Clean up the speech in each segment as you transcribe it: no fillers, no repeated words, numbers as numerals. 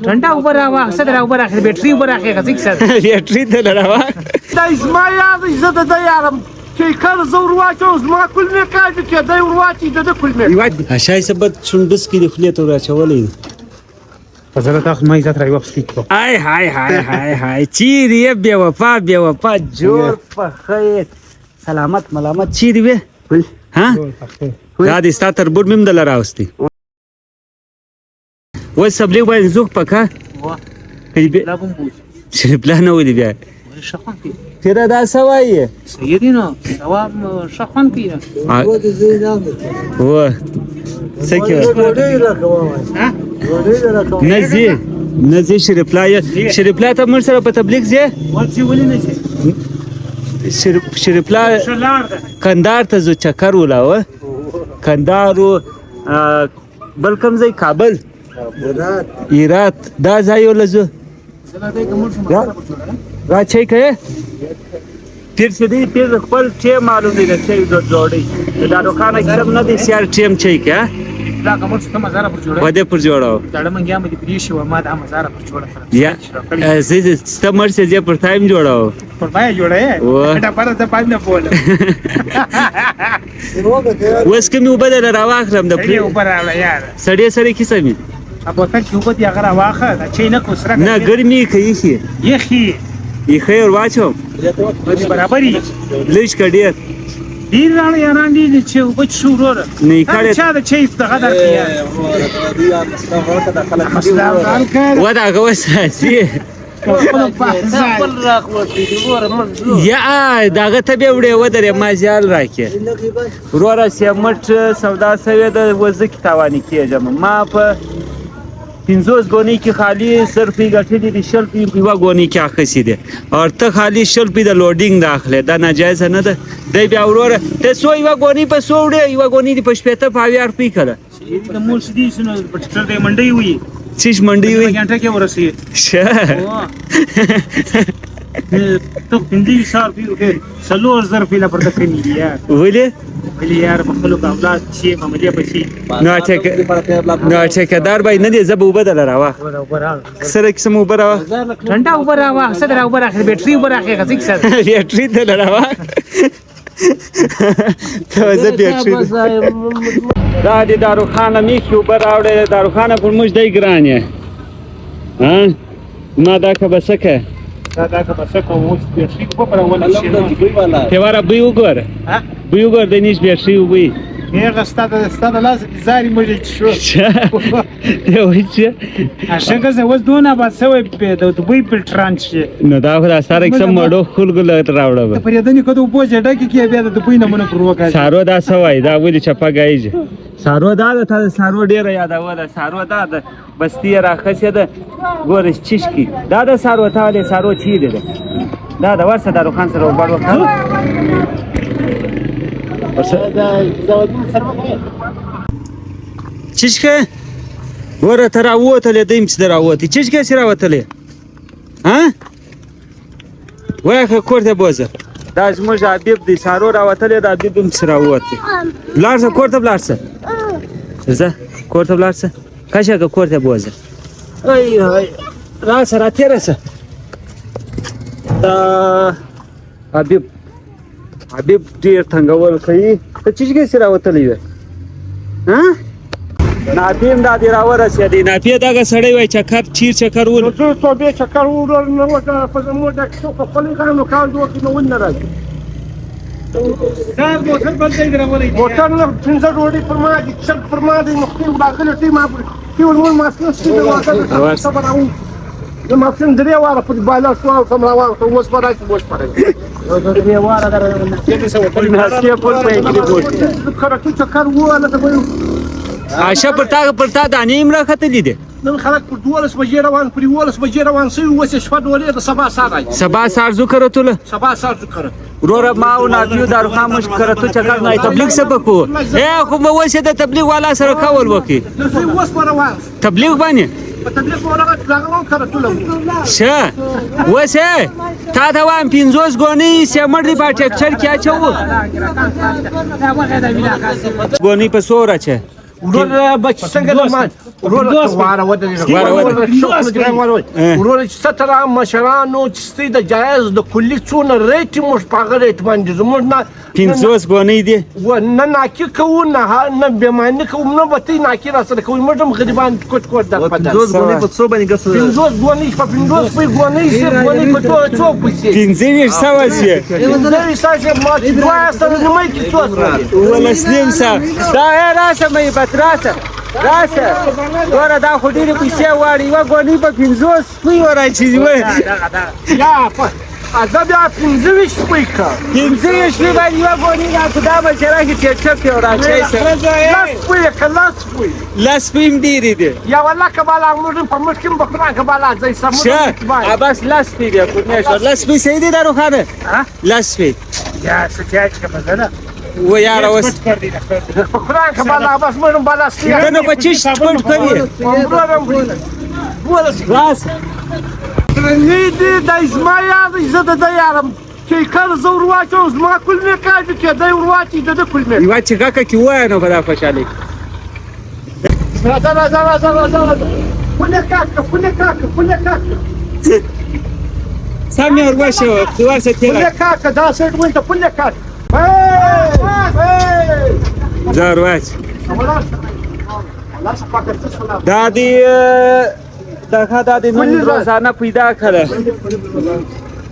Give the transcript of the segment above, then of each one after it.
ټنډه اوبه راواخله، څه راوبه راخلې، بیټري اوبه راخلې، غزي کیسه ده. بیټري ته راوه. دا زما یار دی، زه د ده یارم. چې کله زه ور واچوم زما کولمې کاږي، چې دی ور واچوي د ده کولمې. شای صاحب چونډس کې د خولې ته وراچولی دی. په زړه تا خو ما عزت راوي واپس کړي. آی های های های های، چیرې یې بې وفا بې وفا، جوړ په ښه یې، سلامت ملامت چیرې وې؟ ها دا دې ستا تربور مې هم دله راوستی. اوس تبلیغ باندې ځوک پکه شریف لا نه ولي بیا پیره دا څه وایي؟ صحیح دی نو، ثواب ښه خوند کوي. و څه کې نه ځي، نه ځي. شریف لا، شریف لا ته موږ سره په تبلیغ ځې؟ ورځي ولې نه ځي؟ شریف لا ښه لار ده. کندهار ته ځو، چکر ولاوه کندهار و بل کوم ځای، کابل، هرات، دا ځای له ځو. را چای کوې؟ پیر چې دی، پیر خپل ټیم معلوم دی، د چای د جوړی د داروخانه کیسه نه دی، سیار ټیم چای کې. دا کوم څه مزاره پر جوړه ودې پر جوړاو. دړه منګیا مې دې پریښې وه، ما دا مزاره پر جوړه کړه. یا زه ستا مړ شې، زه پر تایم جوړاو. پر ما یې جوړه وه. یې ډبره ته پایم نه بوله. اوس که مې اوبه درله راواخلم د سړې اوبه راوړه یاره. سړې سړې کیسه مې بوتل کې اوبه دي، هغه راواخه. دا چای نه کو سره. نه ګرمي که یخې؟ یخې. یخې ور واچوم. برابرې. لږ که ډېر؟ ډېر راړه یاران دي چې اوبه څښو وروره. نه یې کړې. چا د چای دغه درکړي یار؟ مسله ورکړه. و دا هغه اوس راځي. یا دغه ته بیا وړې، ودرې ما زیال راکې. وروره سیمټ سودا سوې ده، اوس زه کې تاواني کېږم. ما په 50 ګونۍ کې خالي 100 روپۍ ګټلې دي، 20 روپۍ په یوه ګونۍ کې اخیستې دي، او ته خالي 20 روپۍ د لوډینګ د اخلې، دا ناجایزه نه ده؟ دی بیا وروره ته څو یوه ګونۍ په څو وړې؟ یوه ګونۍ دې په 60 په 70 روپۍ کړه. د مول څه دي چې نو په ټیکټر دی منډۍ وي. څیش منډۍ وي؟ ګنټه کې ورسي. ښه. ته 25 روپۍ ورکړې، 4000 روپۍ لا پرته کمې دي یار. ولې؟ ولې یار، په خپلو که اولاد چې معاملې پسې. نو ټیکهدار باید نه دی، زه به اوبه درله راواخلم. سره قسم اوبه راواخله. ټنډه اوبه راواخله، څه راوبه راخلې، بیټري اوبه راخلې، غزي کیسه ده. بیټري درله راواخله. ته زه بیټري دا د داروخانه میخې اوبه راوړې. داروخانه پر موږ دی ګران یې. ها ما دا که به څه که دا که به څه کوم، اوس بیټري اوبه پر ولې شي. تیواره بوی وګوره، بوی وګوره، د نیش بیټري اوبه. هغه ستا د ستا د لاسه دې زارې مږې چې شو. دی وایي چې ښه ګرځه، اوس دونه آباد سوی د دوبۍ فلټران چې. نو دا خو دا ستا قسم مړو خلکو له راوړه به. ته پرېدنې که د اوبو چې ډکې کړې، بیا د دوبۍ نمونه پر وکاږي. سارو دا څه وایي؟ دا ولې چپه ګایږي؟ سارو دا ده، تا د سارو ډېره یادوله. سارو دا ده، بستي یې راخسې ده، ګوره چیشکي دا ده. سارو تا ولې سارو چیرې ده؟ دا ده، ورسه داروخان سره وبړ وکړه. چیشکه ګوره ته راووتلې، دی هم چې راووتې. چیشکه چې راوتلې؟ ها وایه کور ته بوځه. دا زموږ حبیب دی، سارو راوتلې ده، حبیب هم چې راووتې. ولاړ شه کور ته، ولاړ شه، ځه کور ته ولاړ شه، کشه که کور ته بوځه. ای های راشه، را تېره شه. دا حبیب، حبیب ډېر تنګول کوي. ته چیشکه چې راوتلی وې؟ ها ناپی هم دا دی راورسېدی. ناپی دغه سړی وای چکر چیر چکر ول. نو زه توبې چکر وروره نه وکړه، په زموږ د کیسو په خپلې غانو کال دوه کې نو ونه راځي. دا موټر بل ځای درولی دی. موټر نه پنځه ډوډۍ پر ما دي، چرګ پر ما دی، نو خپل راغلی ټیم ما ټول مول ماسلم سپي دروازه صبر راو. د ماسلم درې واره پر بالا شو او سم راوړ، اوس به راشي، اوس به راشي. درې واره ناسکې پل په یې بوت. کرتو چکر وواله ته به عایشه پر تا پر تا دانې هم راختلې دي. نن خلک پر 12 بجې روان، پر 11 بجې روان شوي، اوس یې شپه ډولې ده، سبا سهار راځي. سبا سهار ځو کرتو له؟ سبا سهار ځو کرتو. وروره ما او نافیو داروخان موږ کرتو چکر نه تبلیغ څه به کوو؟ خو به اوس یې د تبلیغ والا سره کول وکړي. زه اوس به روان تبلیغ باندې؟ په تبلیغ به ورغه راغلم کرتو له. ښه اوس یې تا ته وایم 50 ګونۍ سیمټ دې په ټیکچر کې اچوو. ګونۍ په څو راچه؟ وروره بچ څنګه د مان وروره واره ودرېږه وروره چې ستر مشرانو چې ستې د جایز د کلي څونه ریټ موږ په هغه ریټ باندې زموږ نه 50 ګونۍ دي نه ناکي کوو نه بېماني کوو نه به تی ناکي را سره کوي موږ هم غریبان کوټ کوټ در په در 50 ګونۍ په څو باندې ګسو 50 ګونۍ په 50 پې ګونۍ شي ګونۍ په څو پیسې 2500 شي 2500 شي ما چې دوه سره نیمه کې څو سوې 1750 دا راسه مې بت راسه راسه ګوره دا خو ډېرې پیسې غواړي یوه ګونۍ په 50 پې وراچوي یا زه بیا 25 پې کړه 25 پې باندې یوه ګونۍ راکړه دا به چې راکړي ټیکټر پې وراچوي لس پې که لس پې لس پې هم ډېرې دي یوه لکه بالا موږ په مټ کې هم به قرآن که بالا ځای سم ښه بس لس پې بیا کوټنی شو لس پې صحیح دی دا روښانه لس پې یا څه چې که مزه ده و یاره اوس په قرآن که بالا بس موږ هم بالا ته نو په چیش کوټ کوي راسه درنې دي دا زما یار دی زه د ده یارم چې کله زه ور واچوم زما کولمې کاږي چې دی ور واچوي د ده کولمې یوه چغکه کې ووایه نو په دا خوشحالۍ راځه راځه راځه راځه راځه پولې کاکه پولې کاکه پولې کاکه سم یې ور وشوه ورسه تېره پولې کاکه دا سیټ وایي ته پولې کاکه ځه ور واچوه دا دی دغه دا د نن روزانه پیدا کړه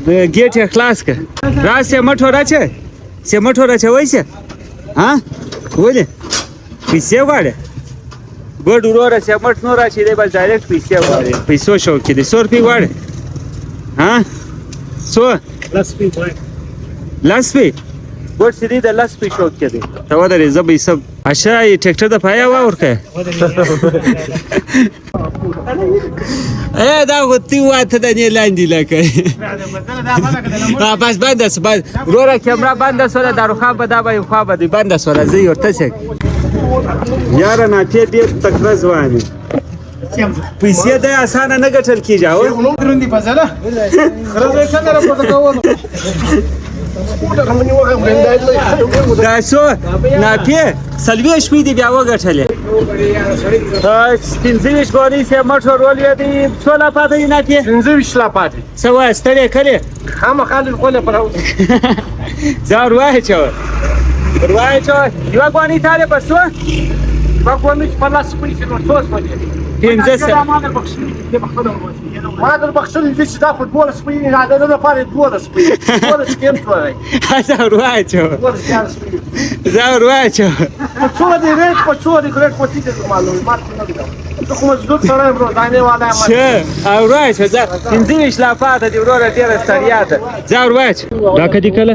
د ګیټ یې خلاص کړه راسه مټ وراچه سه مټ وراچوئ سه ها ولې پیسې غواړې ګډ وروره سه مټ نور راچې دی بس ډایرکټ پیسې غواړي پیسو شوق کې دی څو روپۍ غواړې ها څو لس روپۍ غواړي لس روپۍ ګډ چې دی د لس روپۍ شوق کې دی ته ودرې زه به یې سم اشه یې ټریکټر د پایه واورکه دا خو تی واته د نه لاندې لکه بس بنده سو بس وروره کیمره بنده سوله داروخان به دا به یو خوا به دی بنده سوله زه یې ورته څه یاره ناپې ډېر تکړه ځوان یې پیسې دی اسانه نه ګټل کېږي او دروندي په ځله خره زوی څنګه راپورته کولو دا څو ناپې 40 روپۍ دې بیا وګټلې 25 ګونۍ سیمټ ور ولوېدی څو لا پاتې دي ناپې 25 لا پاتې څه وایې ستړې کلې خامخا لږ غولی پر ځه ور واچوه ور واچوه یوه ګونۍ تا دې په څو یوه ګونۍ چې په لس روپۍ شي نو څو شولې 15 ما در بخښلي دي چې دا خو 12 روپۍ دي د ده لپاره یې 12 روپۍ 12 کې هم څو دی ځه ور واچوه 12 دیارلس روپۍ ځه ور واچوه په څو دی ریټ په څو دی ریټ خو ټیټ دی معلوم ما ته نه دی زه خو مزدور سړی یم روزانې والا یم ښه او ور واچوه ځه 25 لا پاته دي وروره ډېره ستړیا ده ځه ور واچوه ډکه دي کله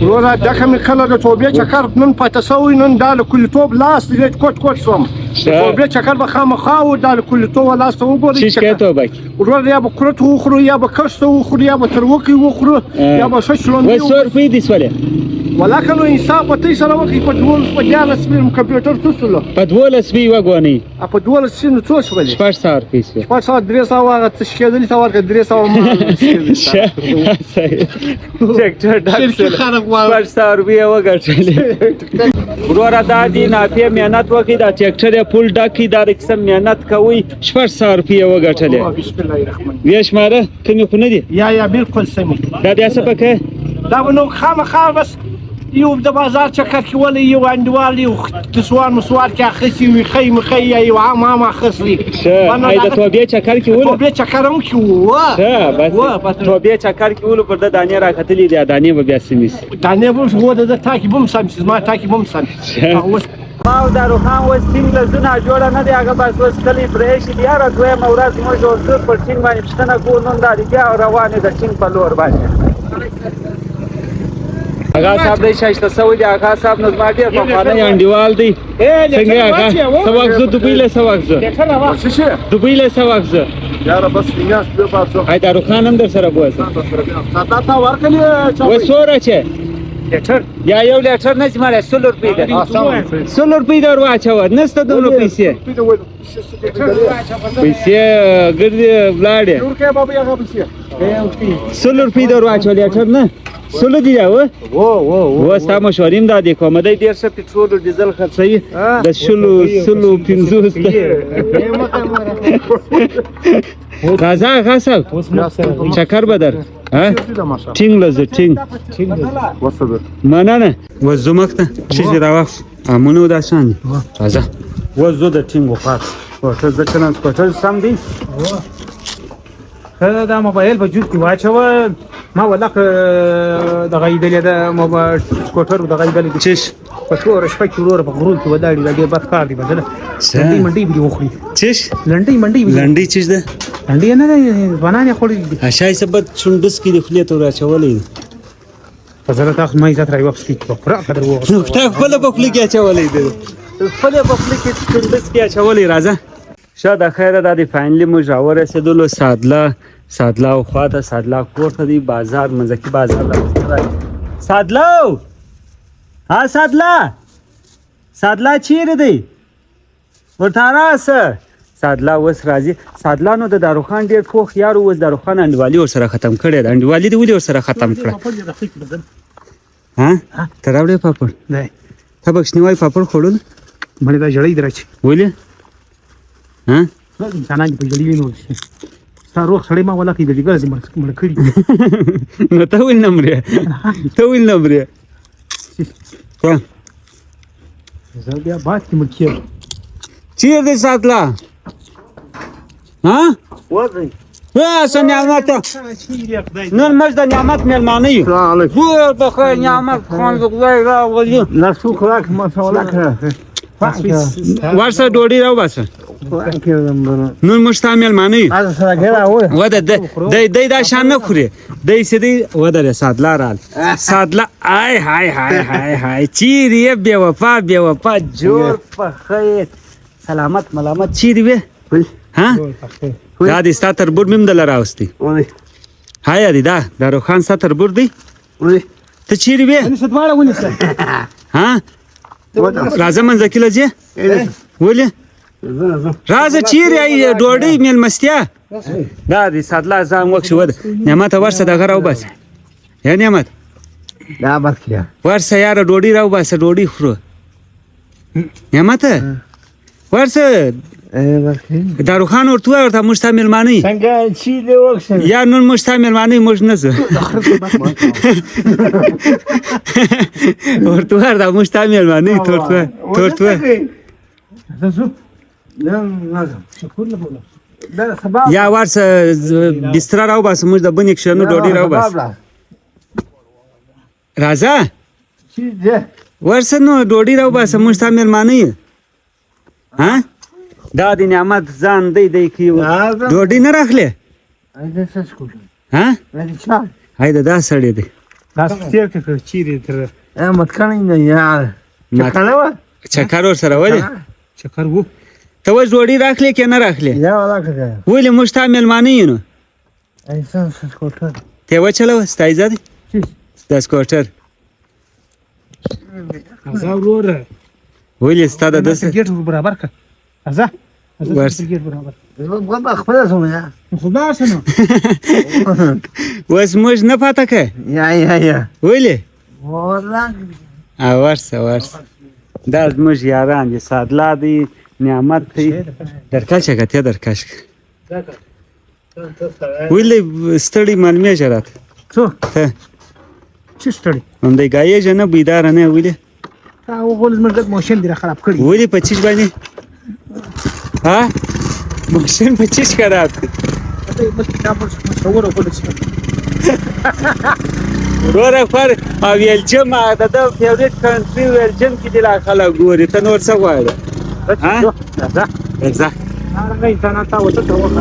وروره ډکه مې کله د توبې چکر نن پاتې شوی نن دا له کلیتوب لاس دی کوټ کوټ شوم توبې چکر به خامخا و دا له کلیتوب لاس ته وګورئ چیش کوې توبه کې وروره یا به کورت وخورو یا به کښته وخورو یا به تروکی وخورو یا به ښه شلومبې وای څو روپۍ دي سولې ولا که نو انصاف به تی سره وکړي په 12 په 13 روپۍ کمپیوټر څه شولو په 12 روپۍ یوه ګونۍ په 12 شي نو څو شولې 600 روپۍ شوې 600 300 هغه څه شکېدلي ته ورکړه 300 ما ټریکټر ډک شول 600 روپۍ یې وګټلې وروره دا دي ناپې محنت وکړي دا ټریکټر یې پول ډک کړي دا د قسم محنت کوئ 600 روپۍ یې وګټلې بسم الله الرحمن ویې شماره کمې خو نه دي یا یا بالکل سمې دا بیا څه پکې دا به نو خامخا بس یو د بازار چکر کې ولې یو انډیوال یو تسوان مسوال کې اخیستي وي خی مخی یا یو عام عام اخیستي ښه ای د توبې چکر کې ولو توبې چکر هم کې وو ښه بس توبې چکر کې ولو پر ده دانې راکتلې دي دانې به بیا سمې سي دانې به هم و د تاکي به هم سم سي زما تاکي به هم سم سي اوس ما او داروخان اوس ټینګ له زونه جوړه نه دی هغه بس اوس کلی پرې ایښي دي هره دویمه ورځ موږ ورځو پر ټینګ باندې پوښتنه کوو نن دا دی بیا روان یو د ټینګ په لور باندې اغا صاحب دی شایسته سوی دی اغا صاحب نو زما ډېر پخوانی انډیوال دی څنګه یې اغا څه وخت ځو دوبۍ له څه وخت ځو دوبۍ له څه وخت ځو یاره بس میاشت بیا پاتو ای داروخان هم در سره بوځه تا تا ورکړې و څوره چې لیټر یا یو لیټر نه چې مړه 100 روپۍ ده، 100 روپۍ در واچوه. نسته دومره پیسې، پیسې ګرځي ولاړې. ورکه بابا هغه پیسې. 100 روپۍ در واچوه، لیټر نه سلو دی دا. و و و و ستا مشورې هم دا دی کومه دی. ډېر ښه پټرول او ډیزل خرڅوي د شلو سلو پنځوس ده. راځه هغه صاحب، چکر به در ها ټینګ لزه ټینګ. مننه. وزو مخته چې راوخ امونو دا شان دي. راځه وزو د ټینګ وخات سکوټر زه چلن. سکوټر سم دی. ښه، دا موبایل په جیب کې واچوه. ما والله دغه لیدلې ده سکوټر دغه لیدلې دي. چش؟ په توره شپه کې وروره په غرو کې ولاړ دي. دا ډېر بد کار دی. بدله لنډۍ منډۍ به دې وخوري. چش؟ لنډۍ منډۍ به. لنډۍ چش ده؟ لنډۍ نه ده، ځوانان یې خوړلي دي. اشای سبت چونډس کې د خولې ته وراچولی. په زړه تا ما عزت راوي واپس کړي، په پوره قدر وغوښت. نو تا خپله په خوله کې اچولی دی، خپله په خوله کې چونډس کې اچولی. راځه شه د خیره. دا دی finally موږ راورسېدلو سادله، سادله او خواته سادله کور ته دی. بازار منځکي بازار راوستلی. سادله، ها سادله، سادله چیرې دی؟ ورته راسه سادله. اوس راځي سادله. نو د داروخان ډېر پوخ یار و. اوس داروخان انډیوالي ورسره ختم کړې ده. انډیوالي دې ولې ورسره ختم کړه؟ ها، ته راوړې پاپړ؟ دی. ته به کوچنیوالي پاپړ خوړل؟ مړې دا ژړۍ درچ. ولې ها؟ انسانان دې په ژړۍ وینو. ستا روغ سړی ما ولا کې د ګرځي مړ کړي. نو ته ولې نه مرې؟ ته ولې نه مرې؟ ته زه بیا بعد کې مړ کېږم. چیرې دی ساتله؟ ها څه نعمت! نن موږ د نعمت مېلمانه یو. ګور په خیر نعمت خان خدای راولي. ورسه ډوډۍ راوباسه. نن موږ ستا مېلمانه یو. وده دی دی دا شان نه خوري دی چې دی. ودرې، سادلا رال، سادلا. آی های های های های، چیرې یې بې وفا، بې وفا؟ جوړ په خیر، سلامت ملامت. چیرې وې ها؟ دا دی ستا تربور مې هم دله راوستی. هایا دی، دا د روښان ستا تربور دی. ته چیرې وې؟ ونیسه، دواړه ونیسه. ها، راځه منځکي له ځې. ولې راځه؟ چیرې ای ډوډۍ مېلمستیا؟ دا دی سادلا ځان وکښې. وده نعمته، ورسه دغه راوباسه. یا نعمت، ورسه یاره ډوډۍ راوباسه، ډوډۍ خورو. نعمته ورسه، داروخان ورته ووایه، ورته موږ ستا مېلمانه یو. یا نن موږ ستا مېلمانه یو، موږ نه ځو. ورته ووایه دا موږ ستا مېلمانه یو. ته ورته ووایه، ته ورته ووایه. زه ځو شکر له بوله. یا ورسه بستره راوباسه، موږ د بنې کښېنو، ډوډۍ راوباسه. راځه ورسه نو ډوډۍ راوباسه، موږ ستا مېلمانه یو. ها، دا د نعمت ځان دی دی کی ډوډۍ نه راخلې؟ ها، هایده دا سړی دی. دا تیر کړ چیرې تر چکر ورسره ولې؟ چکر وو. ته اوس ډوډۍ راخلې که نه راخلې؟ ولې؟ موږ ستا مېلمانه یو. نو ته یې وچلوه، ستا عزت دی دا سکوټر. راځه وروره. ولې ستا د ده ګېټ ور برابر کړه. راځه. ورسه. ګېټ برابر نو خو لاړ شه نو. اوس موږ نه پاته که ولې؟ ورسه ورسه. دا زموږ یاران دي، سادلا دی، نعمت دی. درکش که ته درکش که. ولې ستړی معلومېږه راته؟ څوک؟ ته. چې ستړی؟ همدی ګایېږه نه، بیداره نه. ولې؟ تا وغول زموږ لږ موشن دی را خراب کړی. ولې، په چیش باندې؟ ها، ماشین په چیش خراب دی؟ مخکې دا مشور وکړل چې وروره پر او ویلجم د ده favourite country ویلجم کې دې لا خلک ګوري. ته نور څه غواړې؟ ها؟ راځه. راځه. هغه انسانان تا وته ته وخت.